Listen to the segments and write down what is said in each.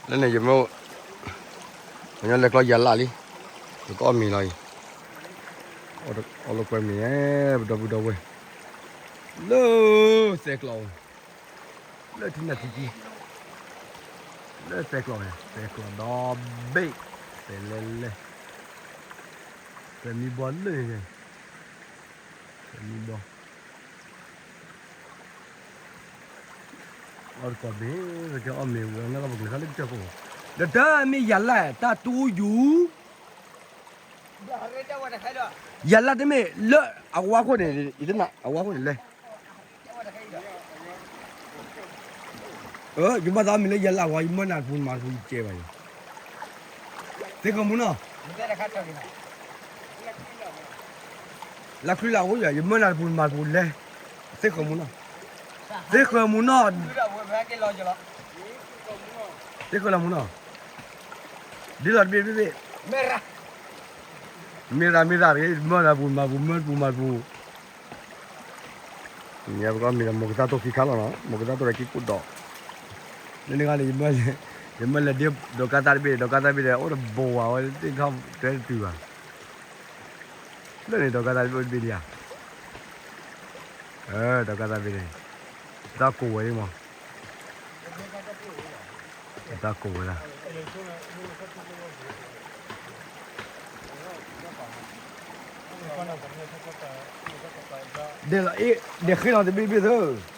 လၢန့ၣ်ယမ့ၢ် ပညီလဲၤကျီယၤလၢ်လံ, ပကအီၣ်မ့ၤလီၤအံၤ, အီၣ်လိာ်ကွဲမ့ၤ, ပဒီပုၢ်ဒီဝဲၢ်, လၢသဲကျီ, လၢထံနၢ်ထံကံ, လၢသဲကျီ, သဲကျီဒီဘ့ၣ်, သဲလဲလဲ, သဲမံဘီလၢန့ၣ်, သဲမံဘီ အီၣ်တကိးဘ့ၣ်, ပကအီၣ်မ့ၤဝဲ နကပကလဲၤခါလၢကစၢၢ်ခိၣ်, ဒီးတၢ်မ့ၢ်ယၤလၢ်တၢ်တူယူၤ, ယၤလၢ်တမ့ၢ်လၢအဝါခိၣ်န့ၣ်, ယတနၢ်အဝါခိၣ်န့ၣ်လဲၣ်, ယဘၣ်သးမ့ၢ်လၢယၤလၢ်ဝါ ယမၢနၤတပူၤမၤတပူၤယကဲဘၣ်ယၤ, သ့ဃၢၤမူနီၤ, လၢခုလၢအိၣ်ယၤ ယမၢနၤတပူၤမၤတပူၤလဲၤ, သ့ဃၢၤမူနီၤ, သ့ဃၢၤမူနီၤ, သ့ဃၢၤလီၤမူနီၤ, ဒ်လီၤတဘ့ၣ်ဘ့ၣ်ဘ့ၣ်, မ့ၢ်ရၤမ့ၢ်ရၤတဂ့ၤ မၢနၤတပူၤမၤတပူၤ မၢတပူၤမၤတပူၤ ညါပကီၢ်မ့ၢ်ဒီး မိၢ်ကသၣ်တိၢ်ခံခါလီၤနီၤ, မိၢ်ကသၣ်တိၢ်ဒီးကံၢ်ကူၣ်ဒီး, လၢန့ၣ်ခါန့ၣ် ယမၢလဲၤဒ်ဒီးကါသၣ်တဘ့ၣ်, ဒီးကါသၣ်တဘ့ၣ်ဒီး အိၣ်တဘိဝဲ သ့ၣ်ထီၣ်တဲတတုၤဘၣ်, လၢန့ၣ်ဒီးကါသၣ်တဘ့ၣ်အိၣ်တဘ့ၣ်ဒံးဧါ, ဒီးကါသၣ်တဘ့ၣ်န့ၣ်, တၢ်ကိးဝဲလံမး တၢ်ကိးဝဲဒၣ်, ဒဲးလီၤအ့ၣ် ဒဲးဃ့လီၤတဘ့ၣ်ဘ့ၣ်သၢ,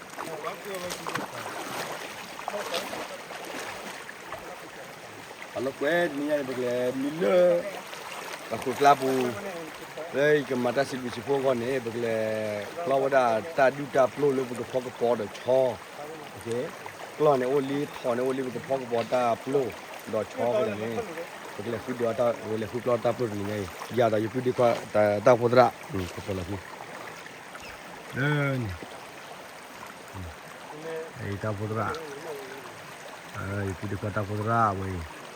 အလီၢ်ကွဲတနံၤညါန့ၣ် ပကလဲၤမံလၢ ပှၤဃုာ်ကျါပူၤ, လၢယကမၤတၢ်စံးဘျုးစံးဖှိၣ်အဂီၢ်န့ၣ် ပကလဲၤကျီဝဲဒၣ်တၢ်ဒူၣ်တၢ်ပျိၢ်လၢပကဖီကပီၤဒီးဆီ, ကျီၢ်န့ၣ်အိၣ်လံ ထိးန့ၣ်အိၣ်လံ ပကဖီကပီၤတၢ်ပျိၢ်ဒီးဆီအဃိန့ၣ်, ပကလဲၤဃုဒုးအီၤ ပကလဲၤဃုကျီတၢ်ပျိၢ်တနံၤညါအံၤ, ယၤဒီးယပုၢ်ဒ့ခွါတၢ်အိၣ်ဖှိၣ်သရၣ်, ကပီၤလီၤခံ လၢန့ၣ် တၢ်အိၣ်ဖှိၣ်သရၣ်, ယပုၢ်ဒ့ခွါတၢ်အိၣ်ဖှိၣ်သရၣ်ဝဲအံၤ,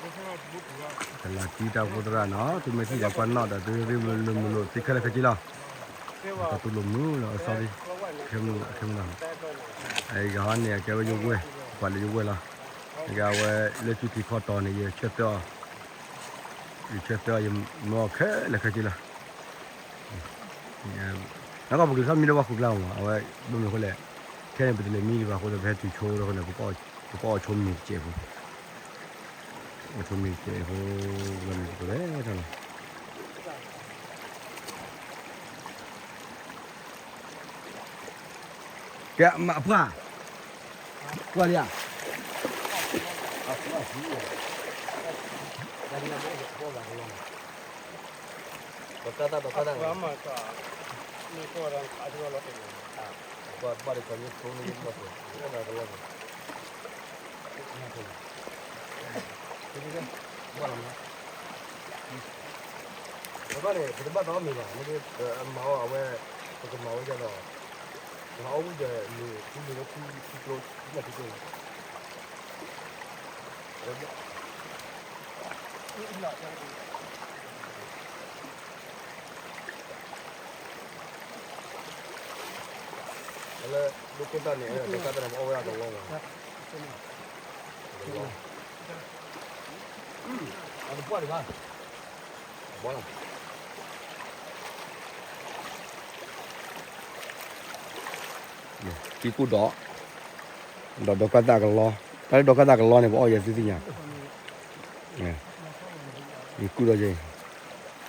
ကလၤတံတၢ်အိၣ်ဖှိၣ်သရၣ်နီၤ, သုမ့ၢ်ထံၣ်ဒီးကွၢ်နီၣ်ဒီး သုရ့လိာ်မုာ်လိာ်သ့ခဲလၢာ်ခဲဆ့လီၤ, တၢ်တူၢ်လိာ်မုာ်လီၤ အစီၣ်ရံ, ခဲမုာ်လီၤ, အဂၤဟီန့ၣ် အကဲဝဲယဝဲၢ်, ပှၤလၢယဝဲၢ်လီၤ, အဂၤဝဲလၢစုထံခီတီၤန့ၣ် ယဆၢသၢအီၤ, ယဆၢသၢအီၤ ယမၢအီၤခဲလၢာ်ခဲဆ့လီၤ နကီၢ်ပကလဲၤထီၣ်မံဒီးပှၤဃုာ်ကျါမး အဝဲဘၣ်မနုၤအဃိလဲၣ်, ခဲန့ၣ် ပတလဲၤမံဒံးဘၣ်အဃိဒီး ပဟဲတုၤဆိဒီးအဃိန့ၣ် ပကအီၣ်ဆိမ့ၤတစဲးဖိ, အီၣ်ဆိမ့ၤတစဲးဖိ, လီၤမ့ၢ်ပကလဲၤထီၣ်လီၤ, ကဲမၤပှၢ်, ပှၢ်လံဧါ, ဒီးကါသၣ်ဒီးကါသၣ်, ပှၤဘၣ်ဒီးပှၤမ့ၢ်ကျိန့ၣ် ဘၣ်ဒီးကလီၢ်န့ၣ်, ဘၣ်န့ၣ် ပတဘၣ်တအီၣ်မ့ၤဘၣ်, မ့ၢ်မၤအီၣ်အဝဲ, ပကမၤဝဲဒ်ဒီး, ပဟးအီၣ်ဝံၤဒီး မ့ၢ်ထူမ့ၢ်လၢထူထူကျိ, ထူကျိန့ၣ် လၢဒိၣ်ခိၣ်တၢ်န့ၣ် တၢ်တၢ်န့ၣ် ပအီၣ်ဝဲဒၣ်ကလီဘၣ်, အတပှၢ်ဒံးဘၣ်, ကံၢ်ကူၣ်ဒီး, ဒီးဒီကါသၣ်ကလီ, တၢ်လၢဒီကါသၣ်ကလီန့ၣ် ပအီၣ်ယဲၢ်သုသ့ၣ်ညါ, ကူၣ်ဒီးယဲၢ်,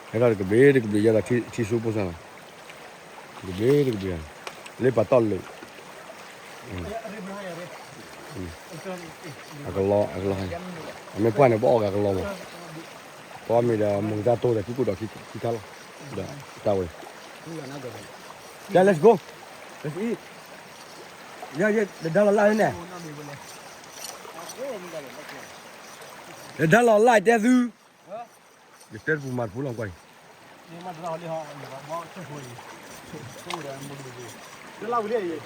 ဟဲထီၣ်တကဘျံးတကဘျံး ယဲဒီးထံဆူဖိစၢ်လီၤ, တကဘျံးတကဘျံး, လၢပှၤတီၢ်လၢာ်, အကလီ, အကလီ, အမ့ၢ်ပှၢ်န့ၣ် ပအီၣ်ဂၤကလီမး, ပအီၣ်မ့ၤဒီး မိၢ်ကသၣ်တိၢ်ဒီး ကံၢ်ကူၣ်ဒီးခံခါလီၤ, ဒီးတၢ်ဝဲ, ကဲ let's go, let's eat, ယဲ ယဲ ဒီးဒါလီၤလၢ်န့ၣ်, ဒီးဒါလီၤလၢ်တဲသု, ယတဲတပူၤမၤတပူၤလီၤကွၢ်အံၤ, မ့ၢ်ကလၢထံၣ်ဆွဲဘျီ လၢယီၤ, မ့ၢ်လၢ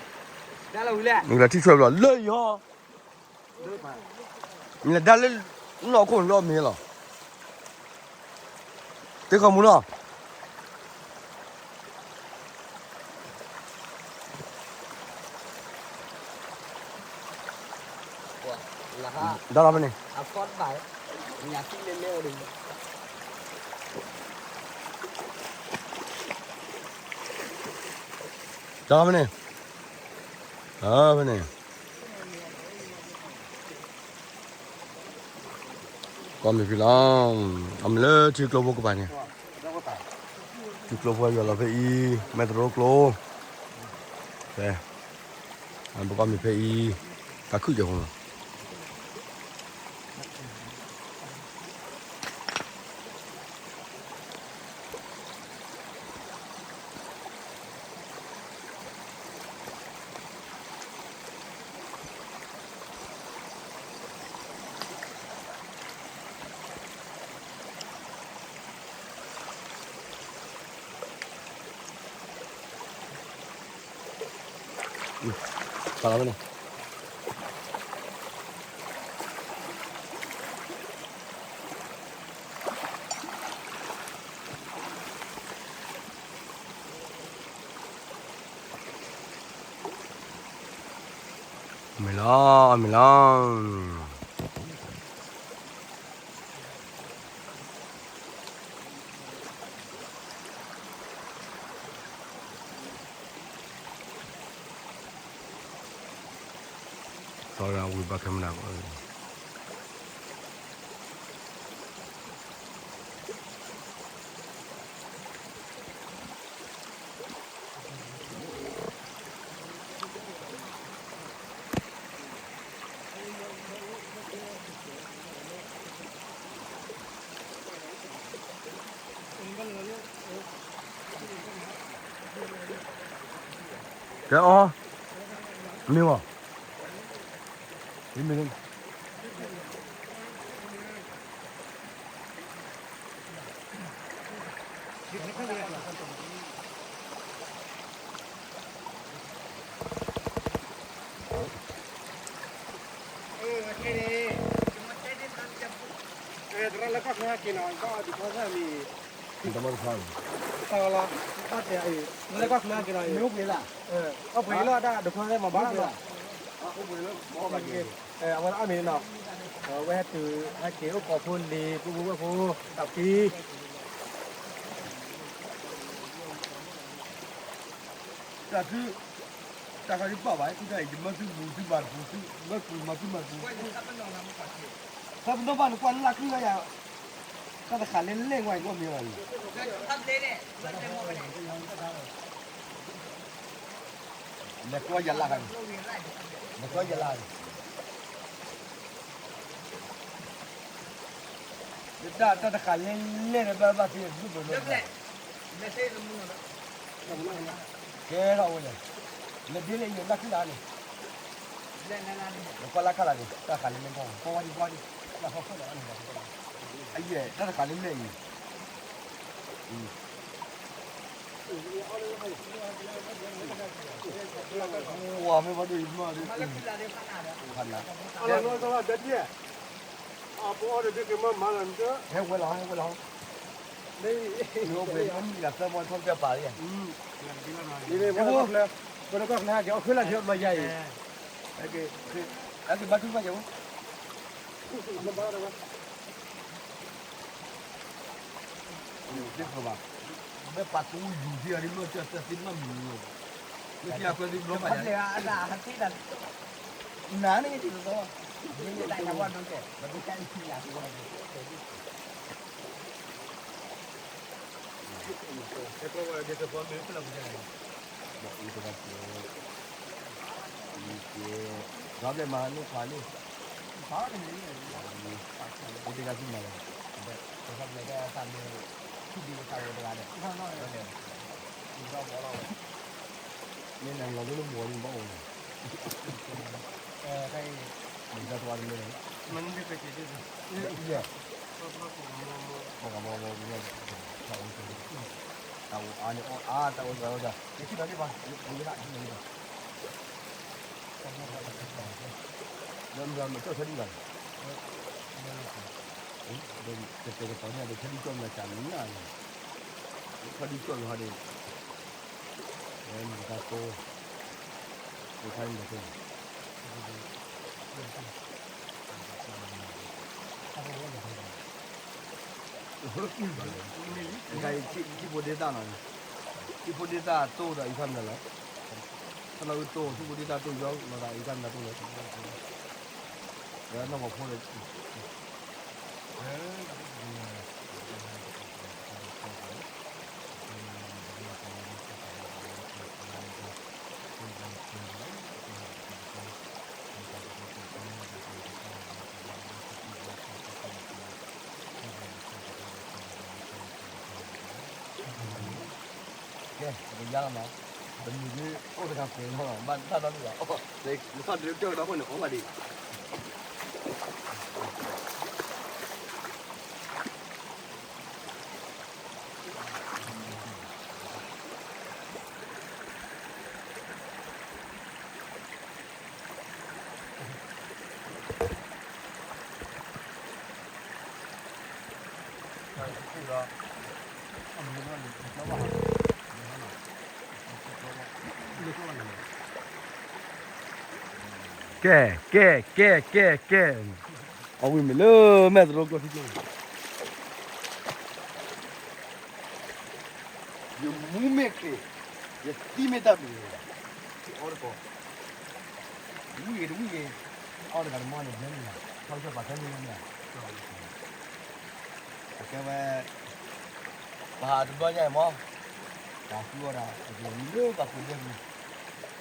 ဒါလၢနီၢ်ခိၣ်လီၤမ့ၢ်လီၤ, တ့ခီမူနီၤ, လၢ ဒီးလီၤဖဲန့ၣ်, ဒီးလီၤဖဲန့ၣ်, ဖဲန့ၣ်, ကွၢ်မ့ၢ်ဖဲလီၤ, အမ့ၢ်လၢထံကျိဖိကပၤန့ၣ်, ထံကျိဖိယွၤလီၤဖဲအံၤ, မဲၢ်တရိကျိ, ဖဲ, ပကွၢ်မ့ၢ်ဖဲအံၤ, တၢ်ခုၣ်ကဲဖိလီၤ. ဖဲလီၤဖဲန့ၣ်, မ့ၢ်လီၤ, မ့ၢ်လီၤ. သီရဝံၤဘၣ်ခဲမနၤ, ကဲအီၤ, မ့ၢ်ဝဲ, မ့ၢ်, သရၣ်လၢကီၢ်ချၢဟဲက့ၤနီၤ, ဘၣ်အီၤဒုးခီသၣ်မံၤ, တၢ်လီၤ, ဘၣ်တဲအံၤ, လၢကီၢ်ချၢဟဲက့ၤနီၤ, အိၣ်ပှဲၤလီၤ, အိၣ်ပှဲၤလီၤတၢ်ဒုးခီသၣ်မၤဘၣ်လီၤ, အဝဲဒၣ်အမ့ၢ်နီၤ, အဝဲဟဲတုၤ, ဟဲက့ၤအိၣ်ကိးဖိလံၤ ပုၢ်ဖိဝဲၢ်ဖိ, တၢ်ဖံ တၢ်ခု, တၢ်ခါဒ်ပာ်ဘၣ် အံၤ ယမၢသုမူသုမၤတပူၤသု, မၢပူၤမၤသုမၤတပူၤ, ခီပနီၣ်ဘၣ်နကွၢ်လၢ်ခုၣ်လၢယၤ, တၢ်တဃာ်လဲၣ်လဲၣ်ဝဲ ယကွၢ်မ့ၢ်လီၤန့ၣ်, လဲၤကွၢ်ယၤလၢ်ခါန့ၣ်, လဲၤကွၢ်ယၤလၢ်န့ၣ် တၢ်တဃာ်လဲၣ်လဲၣ်ဒီး ဘၣ်ဘၣ်သ့ၣ်ဒူၣ်ပလီၢ်, ကဲထီၣ်ဝဲလဲၣ်, လဲၤဒ်လဲၣ်အံၤ လၢ်ခုၣ်လၢ်န့ၣ်, နကွၢ်လၢ်ခါလၢ်န့ၣ် တၢ်ဃာ်လဲၣ်လဲၣ်ထီၣ်, ကွၢ်ဝဲဒံးကွၢ်ဒံး, လၢ်ခီဖီၣ်လၢ်န့ၣ်, အယဲၢ် တၢ်တဃာ်လဲၣ်လဲၣ်အံၤ ဝၤမ့ၢ်ဘၣ်ဒိၣ်အံၤမၢ်, ဟဲဝဲလီၤ ဟဲဝဲလီၤ, မ့ၢ်အိၣ်ဘှံးမ့ၢ်ဂၤသၢမီထီၣ်ကၢပာ်လံ, ပကီၢ်ချၢဟဲက့ၤအီၣ်ခွ့လၢ်ဒ်အဘျီယါအံၤ, ဟဲက့ၤဘါထုကဖၣ်က့ၤဝဲ သ့ၣ်ဃီဘၣ်, မ့ၢ်ပာ်သူယူၤသံအီၤဒ်မ့ၢ်တၢ်သ့ၣ်မ့ၢ်မုာ်လီၤ, မ့ၢ်သံအခွဲးသံဘျီဘၣ်ယါ, နၤန့ၣ်က့ၤတသီ, မ့ၢ်တၢ်ဝဲဒိၣ်ကဲ, ဘၣ်ဒိၣ်ကဲအံၤယါသဝီ ဒီးအံၤတဂၤကဲ, ဒီးဘျဲၣ်မၤန့ၢ်ခွါန့ၣ်, အိၣ်တဂၤသူမၤလီၤ, ဒီးဘျဲၣ်တၢ်မ့ၢ်, ထံၣ်ဒံးတၢ်ဝဲတဂၤဒီး, မ့ၢ်နလီၤဒိၣ်လၢမူၤန့ၣ်ဘၣ်အိၣ်န့ၣ်, တၢ်အံၤ, မူၤတၢ်တဝါတမ့ၢ်လီၤ, မ့ၢ်နကဲကဲကဲ, မ့ၢ်ကမီၤမီၤမီၤ, တၢ်အိၣ်အါန့ၣ်အီၣ်အါ, တၢ်အိၣ်တဂၤအိၣ်တဂၤ, ယထံၣ်လီၤဒံးဘၣ်, ယထံၣ်လီၤဒံးဘၣ်, ဒီးမ့ၢ်မ့ၢ်ကၠီၣ်ဆၢဒံးဘၣ်, ကတဲာ်ကတီၤန့ၣ် ဒီးထံဒံးကၠီၣ်မ့ၢ်ဆၣ်နံၤနၤန့ၣ်, ထံဒံးကၠီၣ်လီၤဟီဒံး, မ့ၢ်တၢ်တိ, မ့ၢ်တၢ်တိ, မ့ၢ်တၢ်တိ, ထံဖိဒ့တၢ်နီၤ, ထံဖိဒ့တၢ်တိၢ်ဒီးအံၤခါမနုၤလီၤ, ခီလီၤအုတိၢ် ထံဖိဒ့တၢ်တိၢ်ယီၤလီၤသးအံၤခါမနုၤတိၢ်လီၤ, ဒီးနီၢ်မီၤဖိဒီး ကဲ ပကယါလီၤနီၤ, ပမုၢ်ဒုးအိၣ်တဂၤပှဲၤလီၤ, ဘၣ်တၢ်နီတမံၤဘၣ်, လၢသီၣ်ဒုးကၢၢ်ဒီးအဃိန့ၣ် အိၣ်ဘၣ်ဒံးဘၣ်. ကဲ ကဲ ကဲ ကဲ ကဲ အဝံၤမ့ၢ်လၢမဲာ်သရိကျိာ်ထံကျိၤ ယမူမ့ၢ်ချ့, ယသံမ့ၢ်တၢ်ဘျုး, ယအီတကိး, တဝံၣ်ဂ့ၤ တဝံၣ်ဂ့ၤ, အီတဂၤတမီန့ၣ် ဘျဲမ့ၢ်, ထီၣ်ကစၢၢ်ပာ်ဖဲမ့ၢ်မ့ၢ်, အကဲဝဲ, ပဟးတဘျီညါအံၤမီၢ်, တၢ်ဃုအီၣ်တၢ် ပကလဲၤလၢပှၤကိးဒဲပူၤ,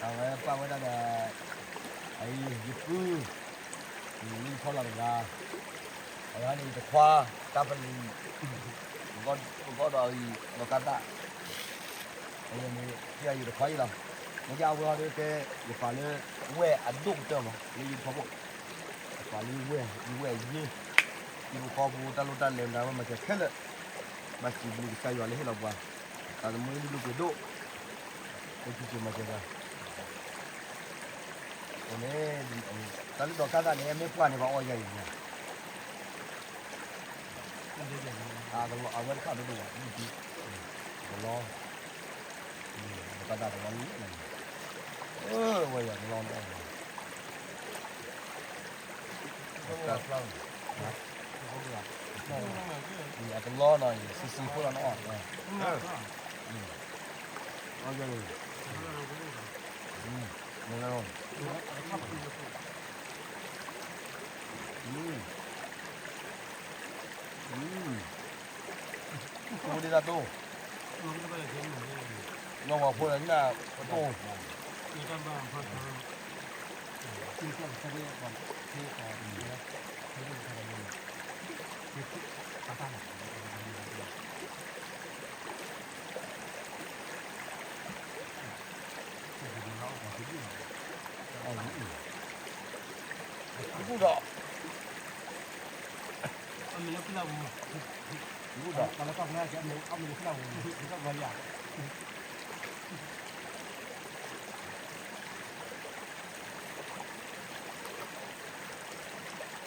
အဝဲပာ်ဝဲဒၣ်ဒီး, အအံၤ ယပုၢ် လၢယဖီလာ်တဂၤ, အဝဲန့ၣ်ယတခွါ, တၢ်ပလံၤ, ပဂီၢ်ဒီးအံၤ ဒီးကါသၣ်, အဝဲန့ၣ် ယတခွါအံၤလီၤ, မ့ၢ်ယအဝဲအီၤဒီးကဲ, ယပာ်လၢ, ဝဲၢ်အဒိၣ်ကတၢၢ်မး လၢယဖီခိၣ်, ယပာ်လၢဝဲၢ် ယဝဲၢ်ယ့, ယဖိဃီဖိတၢ်လိၣ်တၢ်လဲၤမတၤဝဲ မၤစၢၤခဲလၢာ်, ဘၣ်စံးဘျုးကစၢ်ယွၤလၢဟ့ၣ်လီၤပှၤ, တၢ်သမူလၢဒိၣ်ပှ့ၤဒိၣ်, လၢထံက့ၤမၤစၢၤပှၤ န့ၣ်, တၢ်လၢဒီးကါသၣ်န့ၣ် မ့ၢ်ပှၢ်န့ၣ် ပှၤအီၣ်ယၤအံၤ, အဝဲတခါဒိၣ်ဒိၣ်ဘၣ်, ကလီ, ဒီးကါသၣ်ကလီလံ, အဝဲယၤကလီန့ၣ်အီၣ်, အကလီနီၤ စံစံဖိလီၤနအီၣ်, အီၣ်ယၤန့ၣ် ဖိဒ့တၢ်တိၢ်, နီၢ်မီၤဖိလၢညၣ်ပတိၢ်, ဒီး, ဒီး, မ့ၢ်တၢ်လၢပဝဲ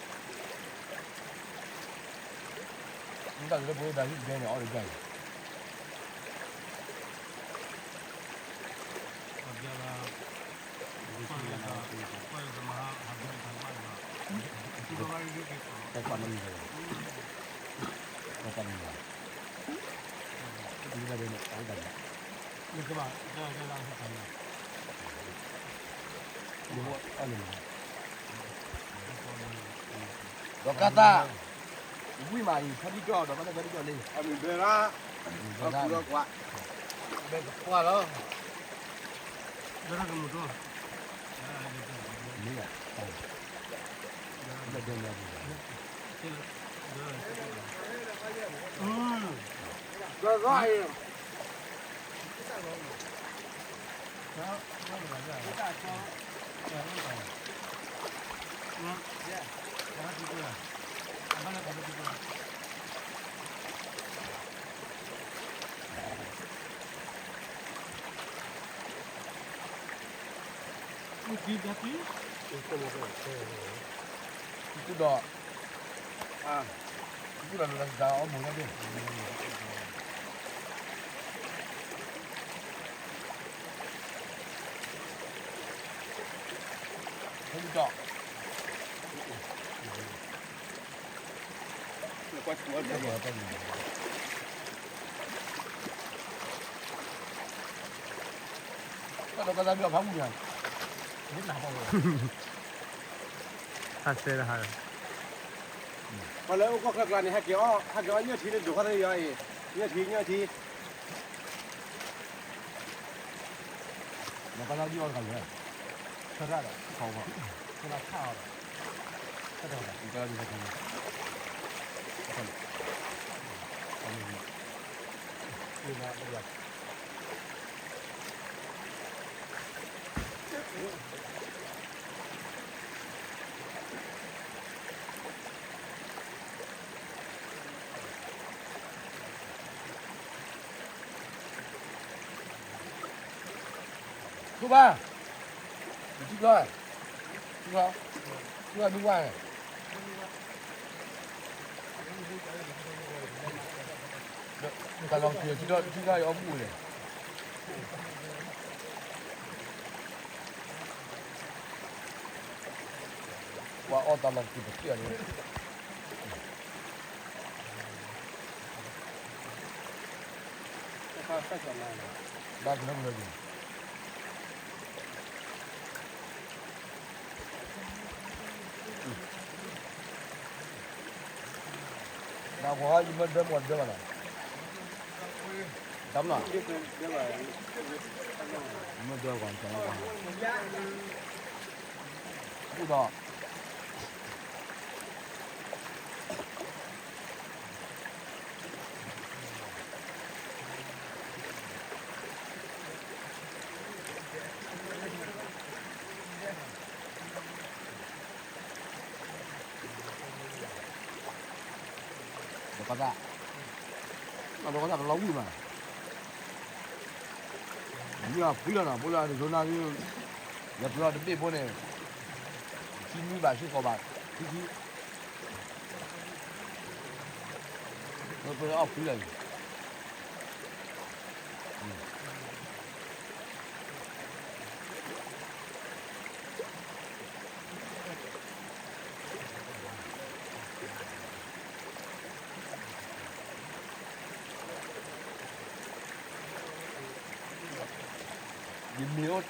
ဒၣ်ဟံၣ်ကဘဲန့ၣ် အီၣ်တယၤအံၤ တၢ်ကွၢ်မ့ၢ်မ့ၢ်, တၢ်ကွၢ်မ့ၢ်မ့ၢ်, တၢ်ကွၢ်မ့ၢ်မ့ၢ်, ဒီးကါသၣ်, ဝံၣ်မးအံၤ ဖီဒံကၠီၣ် ဒီးကါသၣ်ကဝံၣ်မးအံၤ ဖီဒံကၠီၣ်ဒီး ဘဲကကွၢ်လီၤ, ဘဲကကွၢ်လီၤ, မ့ၢ်, ဘဲဒဲလီၤ, ဘဲဂီၢ်အံၤ သူၣ်ဒီး, သူၣ်ဒီးလၢတၢ်စံးတၢ်အီၣ်မူၤလီၤဒၣ်, ဖီဒံကၠီၣ်, တၢ်ဒီးကသးဘၣ်ဖးမုၢ်ညါ, ဟးဆဲတဟး, ပှၤလၢအိၣ်ကီၢ်ချၢကျါန့ၣ် ဟဲက့ၤအီၣ် ဟဲက့ၤအီၣ်ညၣ်ထံလၢဒိးခီၣ်သ့ၣ်ယီၤအံၤ, ညၣ်ထံ ညၣ်ထံ, ဒီးကသးဒ်အီၣ်တခါလဲၣ်, ဆၢတၢ်ဒီး ဆီဝါ, ဆၢတၢ်ခၣ်အီၤဒီး ဆၢတၢ်ဒီး ဆၢတၢ်ဒီး ထူဘၣ်, ထူဘၣ်, ထူဘၣ်, ထူဘၣ်မ့ၢ်ဝါန့ၣ်, တၢ်လီၤက့ၤထံထီၣ်ထံထီၣ်အီၣ်ဘူၣ်န့ၣ် ပှၤအီၣ်တၢ်လီၤက့ၤပထံၣ်အီၤန့ၣ်, ဘၣ်ကလၢကလၢက့ၤ နကွၢ်ယမ့ၢ်ဒၢမ့ၢ်ဒၢဘၣ်နီၤ, တၢ်မနီၤ, ယမ့ၢ်ဒၢကွၢ်, ဘူးဒီး ဒီးကသး, ဒီးကသးကလီၤဝံၣ်မး, မ့ၢ်အဖှံလီၤနီၤ ဖိလၢအတယိနၤဒ်, လဲၤပျီတဘ့ၣ်ဖိန့ၣ်, ခံနွံဘၣ် ဆံဃိးဘၣ်, ခံဆံ, မ့ၢ်ဖိလၢအီၣ်ဖှံလီၤအံၤ ယမ့ၢ်အိၣ်ထဲလီၤ ယအီၣ်တ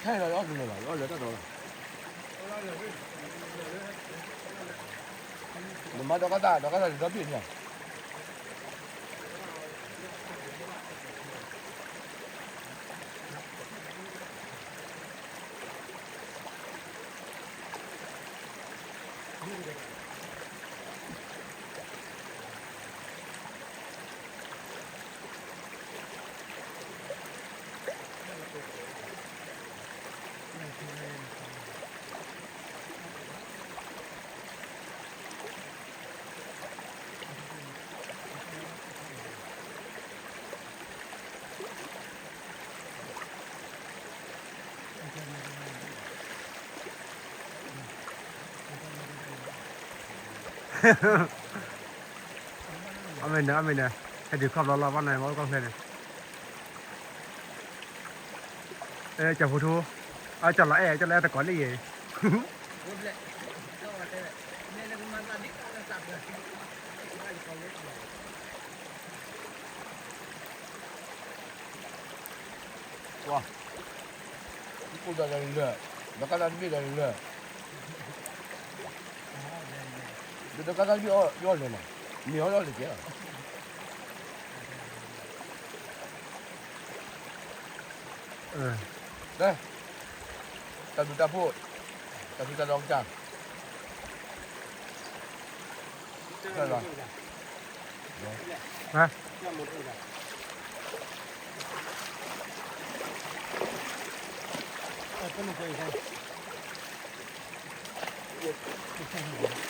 လၢာ်ဘၣ် ယအီၣ်လၢတၢ်ဒီးလီၤ, နမၤဒီးကသး ဒီးကသးတဒီဘ့ၣ်န့ၣ် အမ့ၢ်နၢၤ အမ့ၢ်နၢၤ ဟဲဒုးခီၣ်ဘျီလီၤ ဘၣ်နၢၤမ့ၢ်အိၣ်ကီၢ်ချၢန့ၣ် ကၠီဖိထူ အကၠီလီၤအဲၣ် ကၠီလီၤအဲၣ်တကိးလံယဲၢ် ပှၤ ကိၣ်ဒီးလၢ ဒီးကါသးတဘ့ၣ်ဒီးလၢ ဒီးကါသးတဘ့ၣ်အီၣ်ယီၢ်လဲၤမး မ့ၢ်အီၣ်လီၤတကဲလီၤ တၢ်ဘျုးတၢ်ဖှိၣ် တၢ်ဘျုးတၢ်ဒီးကစၢ် ဟါ တၢ်နုာ်ခွဲးအံၤ